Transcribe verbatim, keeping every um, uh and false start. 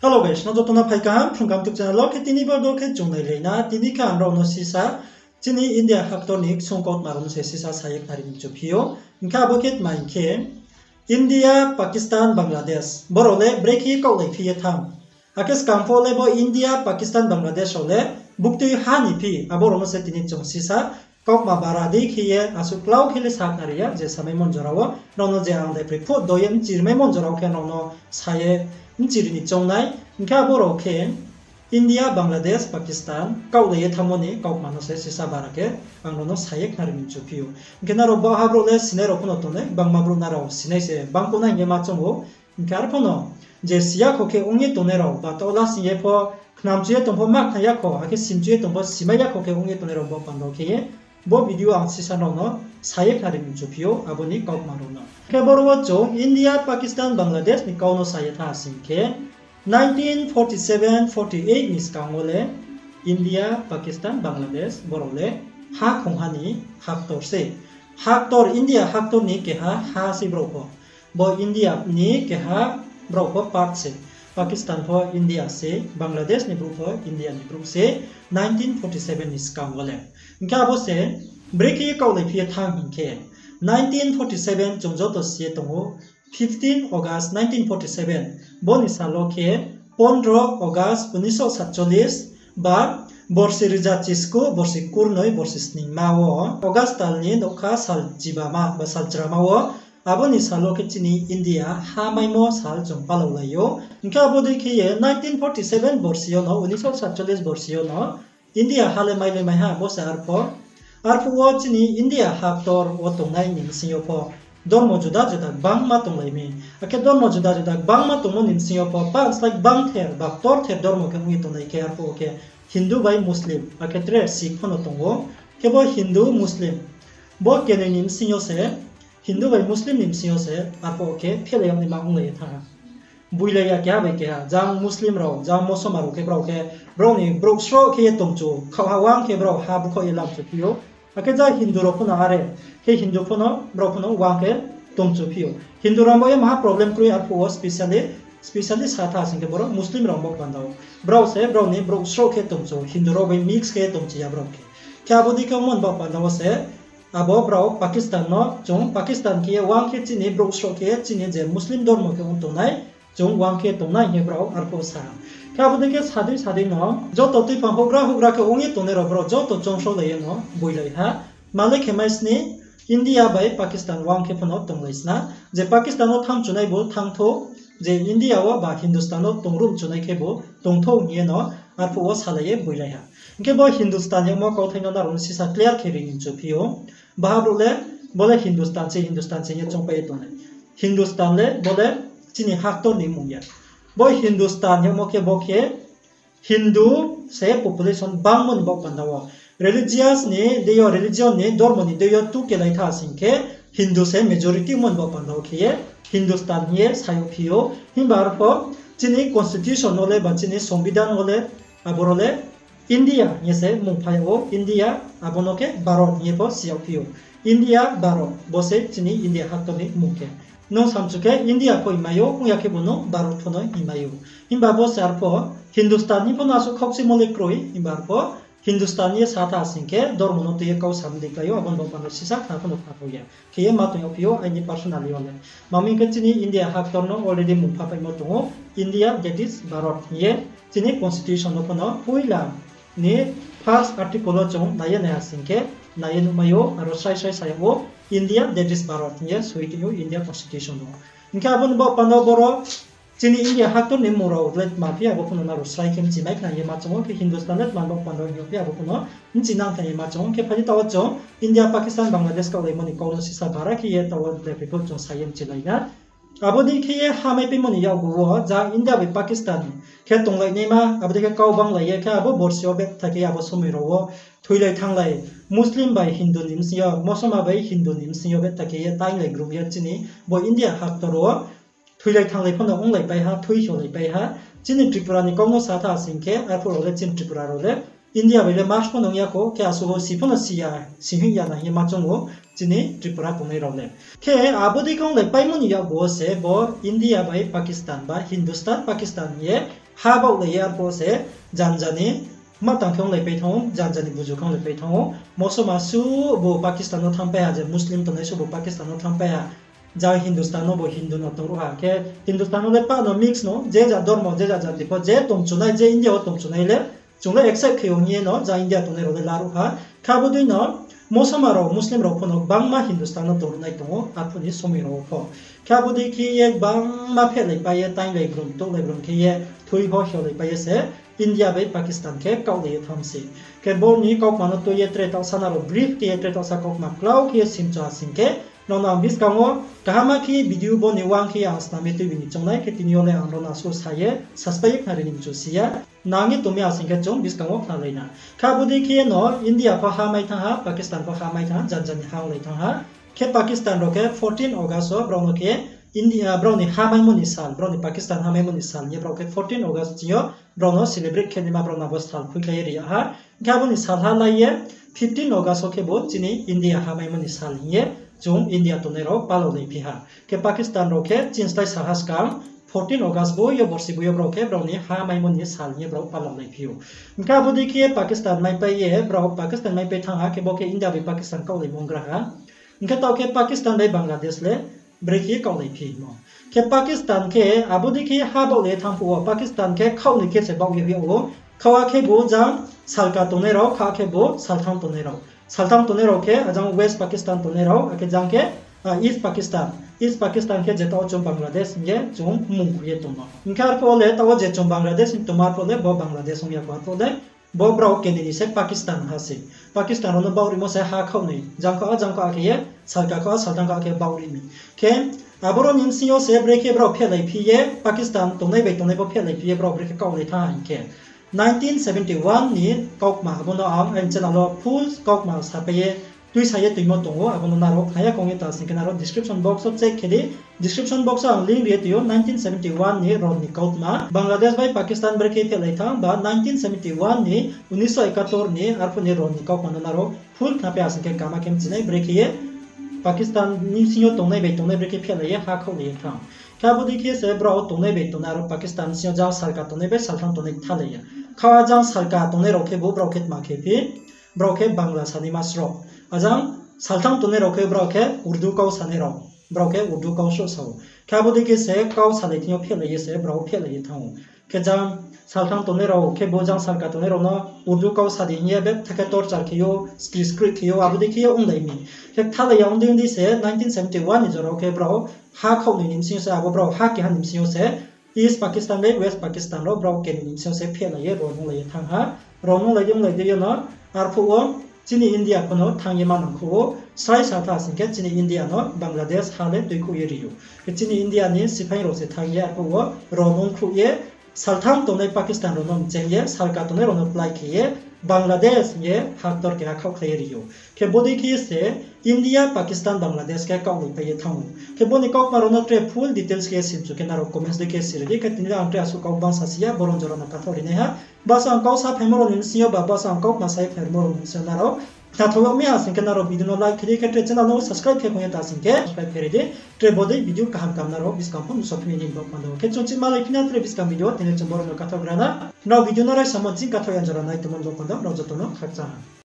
Hello guys, nrao joto no phai kaham Phrung Kaham YouTube channel wo. Khe tini bo do khe chung nailai na, tini khe ang nrao no sisa chini India haktor ni ksung kautma rao no se sisa sa ye khnari ni mchu phi ou. Hing khe abo khe tma hing khe, India, Pakistan, Bangladesh, brao le brekhe kaohlai phi ye thanng. Akhe skang pho le bo India, Pakistan, Bangladesh rao le buktui ha ni phi, abo rao no se tini chung sisa kautma bara dei khe ye asuh klau khe le sa khnari ya, je samaimo jora wo nrao no je ang daiphroi phuh do ye mchirimaimo jora wo khe nrao no sa ye mchiri ni choung nai. Hing khe abo rao khe India, Bangladesh, Pakistan kaohlai ye thanngmo ni kautma no se sisa bara khe ang nrao no sa ye khnari ni mchu phi ou. Hing khe nrao bo ha brouh le sinai rao pho no tongnai, bangma brouh nrao sinai se bangkuh nai hing ye ma choung ou. Hing khe arphuh no je si ya kho khe ong ye tongnai rao, ba taoh la sing ye pho, khnamchu ye tong pho ma khna ya kho, akhe simchu ye tong pho simai ya kho khe ong ye tongnai rao bo panda khe ye, bo video ang sisa nrao no sa ye khnari ni mchu phi ou, abo ni kautma rao no. Khe boro wo chung India, Pakistan, Bangladesh ni kau no sa ye thanng sing khe, nineteen forty seven forty eight ni skang wo le India, Pakistan, Bangladesh brao le ha khongha ni haktor se. Haktor, India haktor ni keha ha se brao pho. Bo India ni keha brao pho part se. Pakistan pho India se, Bangladesh ni brouh pho India ni brouh se, nineteen forty seven ni skang wo le. Hing khe abo se brekhe kaohlai phi ye thanng hing khe, nineteen forty seven chung joto si ye tong ou, fifteen August nineteen forty seven, bo ni sal wo khe pondro August unisho satchollis, ba borsi rza chisku, borsi kurnoi, borsi sningma wo, August tal ni nougkha sal chibama ba sal chrama wo, abo ni sal wo khe chini India ha maimo sal chung palaulai ou. Hing khe abo dei khe ye nineteen forty seven borsi yo no, unisho satchollis borsi yo no, India ha le mailai mai ha, bo se arphuh. Arphuh wo chini India haktor wo tongnai ni bsing yo pho dormo juda juda gbangma tonglai mi. Akhe dormo juda juda gbangma tongmo ni bsing yo pho pa slái gbangther ba ktorther dormo khe ong ye tongnai khe arphuh wo khe Hindu bai Muslim, akhe tre Sikh pho no tong ou. Khe bo Hindu, Muslim, bo kenoi ni bsing yo se, Hindu bai Muslim ni bsing yo se arphuh wo khe phelai yag naima onglai ye thanng ha. Boilai ya keha bai keha, jang Muslim rao, jang Mosoma rao khe brao khe, brao ni brouh sroh khe ye tongchu, khaoh ha wang khe brao ha bukhaoh ye lamchu phi ou. Akhe jang Hindu rao pho no are, khe Hindu pho no, brao pho no wang khe tongchu phi ou. Hindu rao bo ye maha problem kroi arphuh wo specially, specially sa tha sing khe boro Muslim rao bo panda wo. Brao se brao ni brouh sroh khe tongchu, Hindu rao bai mix khe tongchu ya brao khe. Khe abo dei khe ongmo ni bo panda wo se, abo brao Pakistan no, chung Pakistan khe ye wang khe chini brouh sroh khe chini je Muslim dormo khe ong tongnai, chung wang khe tongnai hing ye brao arphuh sa ha. Khe abo dei khe sadei sadei no, joto tuiphang houhgra houhgra khe ong ye tongnai rao brao joto choungsaolai ye no boilai ha. Male khe mai sni India bai Pakistan wang khe pho no tonglai sna. Je Pakistan wo thanng chunai bo thanng thou, je India wo ba Hindustan wo tongruh chunai khe bo tong thou hing ye no arphuh wo salai ye boilai ha. Hing khe bo Hindustan yagmo kauthai no nrao no sisa clear khe ri ni mchu phi ou. Baha brouh le, bo le Hindustan se, Hindustan se hing ye choungpai ye tongnai. Hindustan le, bo le chini haktor ni mmung ya. Bo Hindustan yagmo khe bo khe Hindu se population bangmo ni baoh panda wo. Religious ni deing yo, religion ni dormo ni deing yo tu kelai tha sing khe Hindu se majority mo ni baoh panda wo khe ye Hindustan hing ye sa yag phi ou. Himba arphuh chini constitution wo le ba chini songbidhan wo le aboro le India hing ye se mmung phai yag ou, India, abo no khe Bharot hing ye pho si yag phi ou. India, Bharot, bo se chini India haktor ni mmung khe. Nung samchu khe India pho hingmai ou, ong ya khe bo no Bharot pho no hingmai ou. Himba bo se arphuh Hindustan ni pho no asuh khaukchimo le kroi, himba arphuh Hindustan ye sa tha sing khe dormo no tui ye kau sa mdei klái ou, abo ni baoh panda sisa khna pho no khna thou ya. Khe ye ma tong yag phi ou, aini personally yo le. Mami khe chini India haktor no already mmung phapaimo tong ou, India, that is Bharot hing ye, chini constitution no pho no poila ni first article wo chung nai ye naiha sing khe, nai ye nuhmai ou, aro srai srai sa yag ou, India, that is Bharot hing ye soi tong ou India constitution no. Hing khe abo ni baoh panda boro chini India haktor ni mmung rao le tma phi abo pho no nrao srai khe bchi mai khna ye ma choung ou, khe Hindustan le tma baoh panda hing yag phi abo pho no bchi nang khna ye ma choung ou, khe phai di taoh wo chung India, Pakistan, Bangladesh kaohlaimo ni kau no sisa bara khe ye taoh wo le phi pho chung sa ye bchilai na. Abo dei khe ye ha maipaimo ni yakgu wo, jang India bai Pakistan khe tonglai naima, abo dei khe kau banglai ye khe abo borsi yo betha khe ye abo somoi rao wo thoilai thannglai, Muslim bai Hindu ni bsing yo, Mosoma bai Hindu ni bsing yo betha khe ye tainglai group ye chini bo India haktor wo thoilai thannglai pho no onglaipai ha, thui solaipai ha. Chini Tripura ni kau no sa tha sing khe, arphuh rao le chini Tripura rao le India bai le mas pho no ong ya kho, khe asuh wo si pho no si ya, sihing ya na hing ye ma choung ou chini Tripura tongnai rao le. Khe abo dei khe onglaipaimo ni yakgu wo se bo India bai Pakistan ba Hindustan Pakistan hing ye Ha baohlai ye arphuh se janja ni ma tang khe onglaipai thanng ou, janja ni buzu khe onglaipai thanng ou. Mosoma suhbu Pakistan no thanngpai ha, je Muslim tongnai suhbu Pakistan no thanngpai ha. Jang Hindustan no bo Hindu no tongruh ha. Khe Hindustan no le pah no mix no, je ja dormo, je ja jati pho, je tongchunai, je India wo tongchunai le, chung le accept khe ou hing ye no, jang India tongnai rao le laruh ha. Khe abo dei no, mosoma rao, Muslim rao pho no gbangma Hindustan no tongruhnai tong ou, arphuh ni somoi rao wo pho. Khe abo dei khe ye gbangma phehlaipai ye, tainglai brum, touhlai brum khe ye, thui ho hiolaipai ye se, India bai Pakistan khe kaohlai ye thanng se. Khe bo ni kaukma no tui ye tre taohsa nrao brief khe ye tre taohsa kaukma klau khe ye simchu ha sing khe, nrao no ang buskang wo kaham khe video bo ni uang khe ye ang snam ye tuibi ni choungnai khe tini yo le ang nrao no asuh sa ye, subscribe khnari ni mchu si ya. Nang ye tong mi ha sing khe chung buskang wo khnalai na. Khe abo dei khe ye no India pho ha mai thanng ha, Pakistan pho ha mai thanng ha, janja ni ha onglai thanng ha. Khe Pakistan rao khe fourteen August wo brao no khe India, brao ni ha maimo ni sal, brao ni Pakistan ha maimo ni sal hing ye brao khe fourteen August ching yo brao no celebrate khe naima brao no abo sal khuikhlai ye ri yag ha. Hing khe abo ni salha lai ye fifteen August wo khebu chini India ha maimo ni sal hing ye chung India tongnai rao palaolaiphi ha. Khe Pakistan rao khe chini slái salha skang fourteen August bo yo borsi bo yo brao khe brao ni ha maimo ni sal hing ye brao palaolaiphi ou. Hing khe abo dei khe Pakistan maipai ye, brao Pakistan maipai thanng ha khe bo khe India bai Pakistan kaohlaimo onggra ha. Hing khe taoh khe Pakistan bai Bangladesh le brekhe ye kaohlaiphi mo. Khe Pakistan khe abo dei khe ha baohlai ye thanng phuh wo, Pakistan khe khaoh ni khe se baoh ye hoih yag ou. Khaoh a khebu jang salka tongnai rao, khaoh a khebu salthang tongnai rao. Salthang tongnai rao khe ajang West Pakistan tongnai rao, akhe jang khe East Pakistan. East Pakistan khe je taoh chung Bangladesh hing ye chung mmung khui ye tongmo. Hing khe arphuh wo le taoh wo je chung Bangladesh hing tongmo arphuh le bo Bangladesh ong ya kho, arphuh le bo brao keni ni se Pakistan ha se. Pakistan rao no baoh rimo se ha khaoh noi. Jang khaoh a, jang khaoh a khe ye, salka khaoh a, salthang khaoh a khe baoh ri mi. Khe aboro ni bsing yo se brekhe brao phehlaiphi ye, Pakistan tongnai bai tongnai pho phehlaiphi ye brao brekhe kaohlai thanng ha hing khe, nineteen seventy one ni kaukma, abo no ang aini channel wo full kaukma sapai ye, tuisa ye tuimo tong ou, abo no nrao khna ya kong ye ta sing khe nrao description box wo check khe di. Description box wo ang link ri ye tui ou, nineteen seventy one ni ron ni kautma, Bangladesh bai Pakistan brekhe phehlai thanng ba nineteen seventy one ni, উনিশশো একাত্তর ni arphuh ni ron ni kaukma no nrao full khnapai ha sing khe kaham khe mchinai brekhe ye Pakistan ni bsing yo tongnai bai tongnai brekhe phehlai ye ha khaohlai ye thanng. Khe abo dei khe se brao tongnai bai tongnai aro Pakistan bsing yo jang salka tongnai bai salthang tongnai kthalai ya. Khaoh a jang salka tongnai rao khebu brao khe tma khe phi, brao khe Bangla sanaima sroh. Ajang salthang tongnai rao khe brao khe Urdu kau sanai rao. Brao khe Urdu kau sroh sa ou. Khe abo dei khe se kau salai thing yo phehlai ye se brao phehlai ye thanng ou. Khe jang salthang tongnai rao khebu jang salka tongnai rao no Urdu kau sa di hing ye betha khe torture khe ou, skri skri khe ou, abo dei khe ye onglai mi. Khe kthalai ya ong di ong di se nineteen seventy one ni jora wo khe brao ha khaoh noi ni bsing yo se, abo brao ha keha ni bsing yo se East Pakistan bai West Pakistan rao brao keni ni bsing yo se phehlai ye ron onglai ye thanng ha. Ron onglai di onglai di yo no arphuh wo chini India pho no thanng ye manang kho ou, srai sa tha sing khe chini India no Bangladesh ha le tuikhouh ye ri ou. Khe chini India ni siphaing rao se thanng ye arphuh wo ron ongkhruh ye, salthang tongnai Pakistan rao no mcheng ye, salka tongnai rao no plái khe ye, Bangladesh hing ye ha ktor keha khaohkhlai ye ri ou. Khe bo dei khe se India, Pakistan, Bangladesh khe kaohlaipai ye thanng ou. Khe bo ni kaukma rao no tre full details khe simchu khe nrao comments dei khe siri di, khe tini le ang tre asuh kau bang sa si ya, boron jora no kathaoh ri nai ha. Bsa ang kau sa phaimo rao ni bsing yo ba, bsa ang kaukma sa ye phaimo rao ni bsing yo nrao khnathaoh yag mi ha sing khe nrao video no like khe di, khe tre channel no subscribe khe kong ye ta sing khe subscribe khe ri di. Tre bodei video kaham kaham nrao buskang pho nuhsao phi ni bo panda. Khe chung chih malai phi na tre buskang video, tini chung boron no kathaoh gra na. Nrao video no raisamo ching kathaoh ya jora nai tongmo bo panda, nrao joto no khakchang ha.